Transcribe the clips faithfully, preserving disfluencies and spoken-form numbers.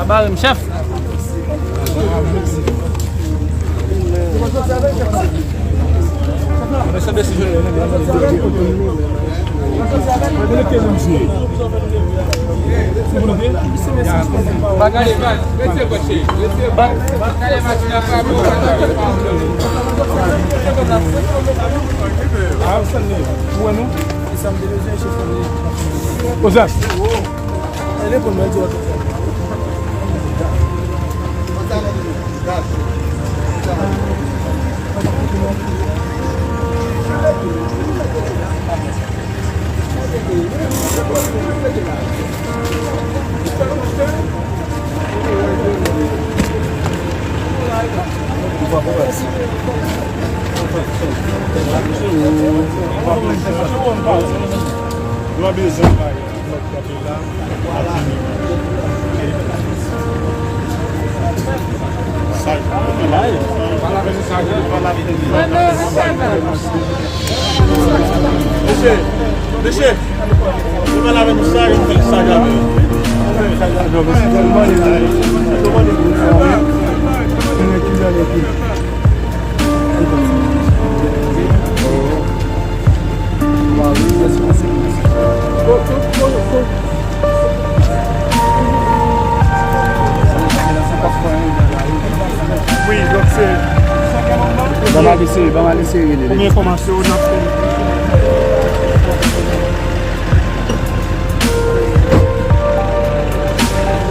Abare m, chèf. Ozas. Mesye, mesye, nou pral avè nou sa, nou fè sa avè nou. Wi, donk se. Ban m al eseye, ban m al eseye rele li. Premye enfòmasyon n ap fè.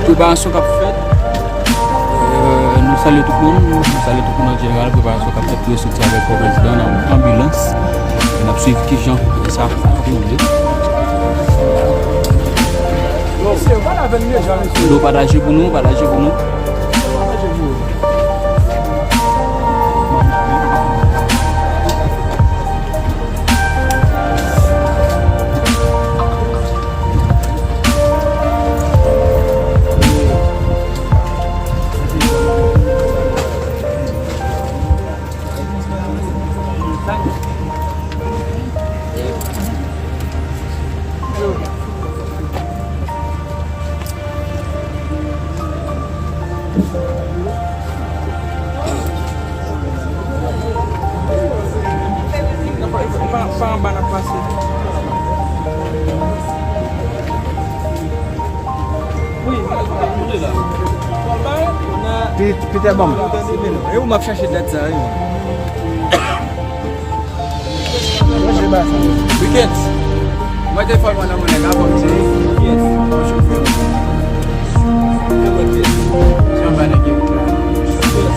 Preparasyon k ap fèt. Euh, nou salye tout moun, nou salye tout moun an jeneral, preparasyon k ap fèt pou yo soti avèk kò prezidan nan anbilans. E n ap swiv kijan sa ap dewoule. Mesye, pale avè n deja, mesye. Yo, pataje pou nou, pataje pou nou. Pa, pa anba n ap pase. Wi, moute la. Pit-, Peter, ban m. E ou m ap chache dat sa, wi. Weekends. Mwen te fè mwen nan mwen la, kòm se. Yes. Bonjou, frè. Kòman w ye? Jan ba nèg yo. Yes.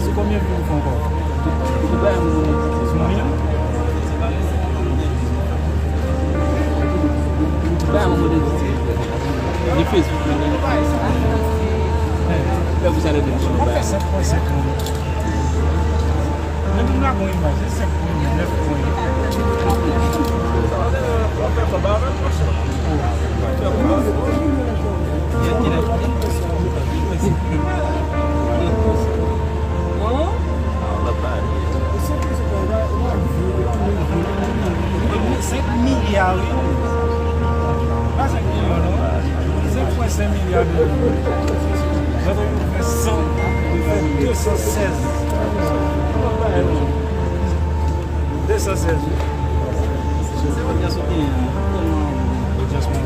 Se konbyen view ou fè ankò? Sou mil? Ni Facebook, ni. Fè pou sa leve nou. Senk pwen senk moun. Men nou lage yon imaj, se senk pwen nèf pwen. Senk milya, wi. Pa senk milyon, non. Senk pwen senk milya de dola. Lòt yo fè san, yo fè de san sèz. De san sèz, wi. Odyans ou genyen an, tèlman odyans mwen.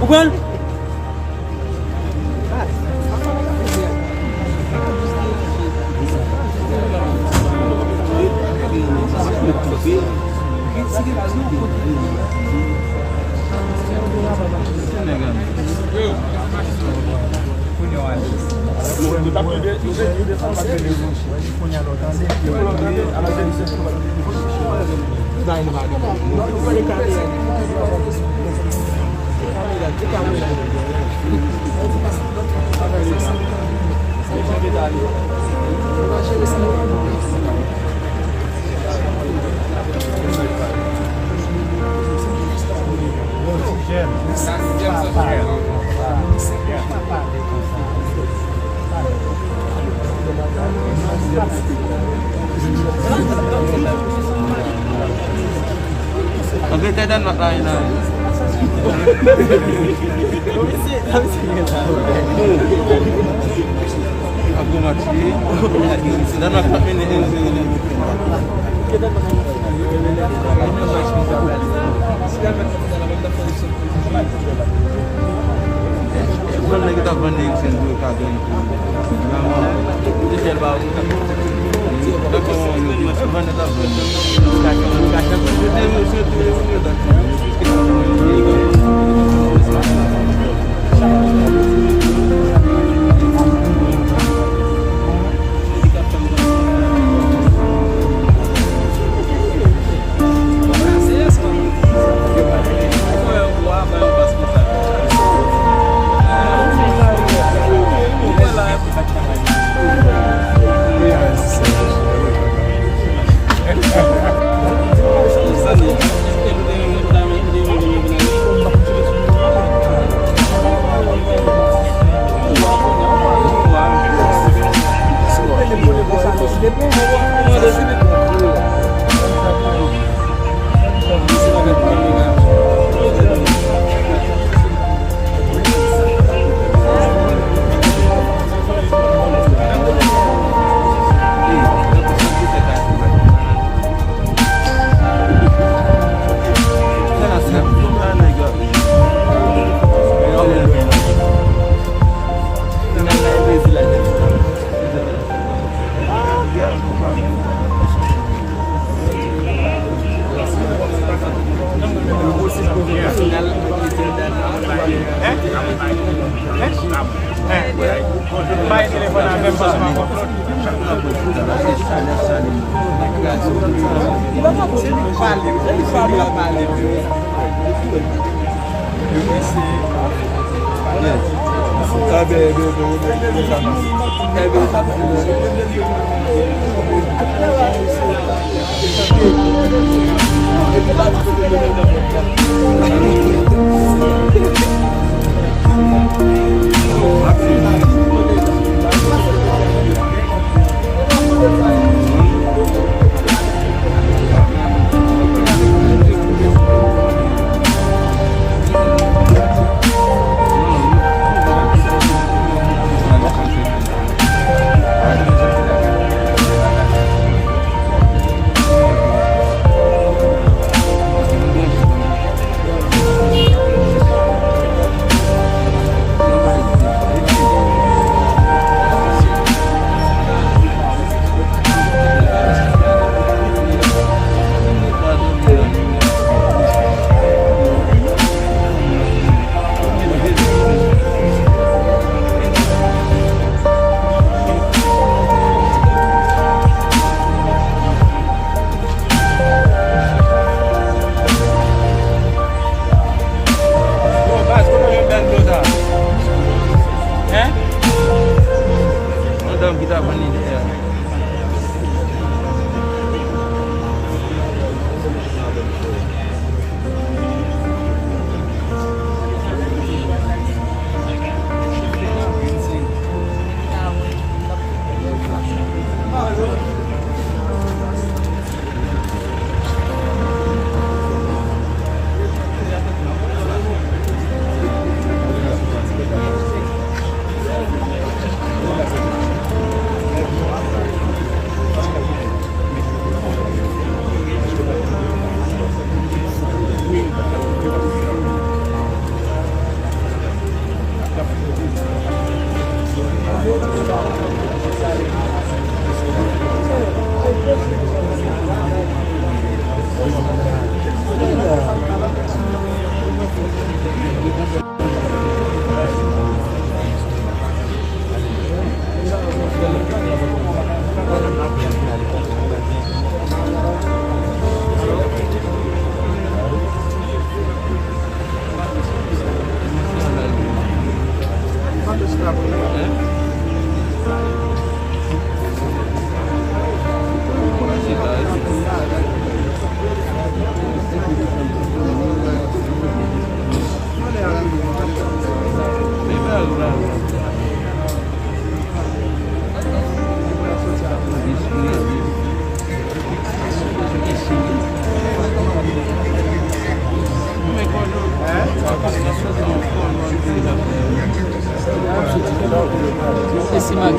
Ou pran l? Angletè, Dànmak la, e la. Ap gwo match, wi. Dànmak ap mennen en zewo nan mitan. Bon, nèg yo t ap vann Eriksen pou yo ka genyen tou. Vrèman, se sèl ba yo. Dakò, yo vann yo t ap vann. Esi mari.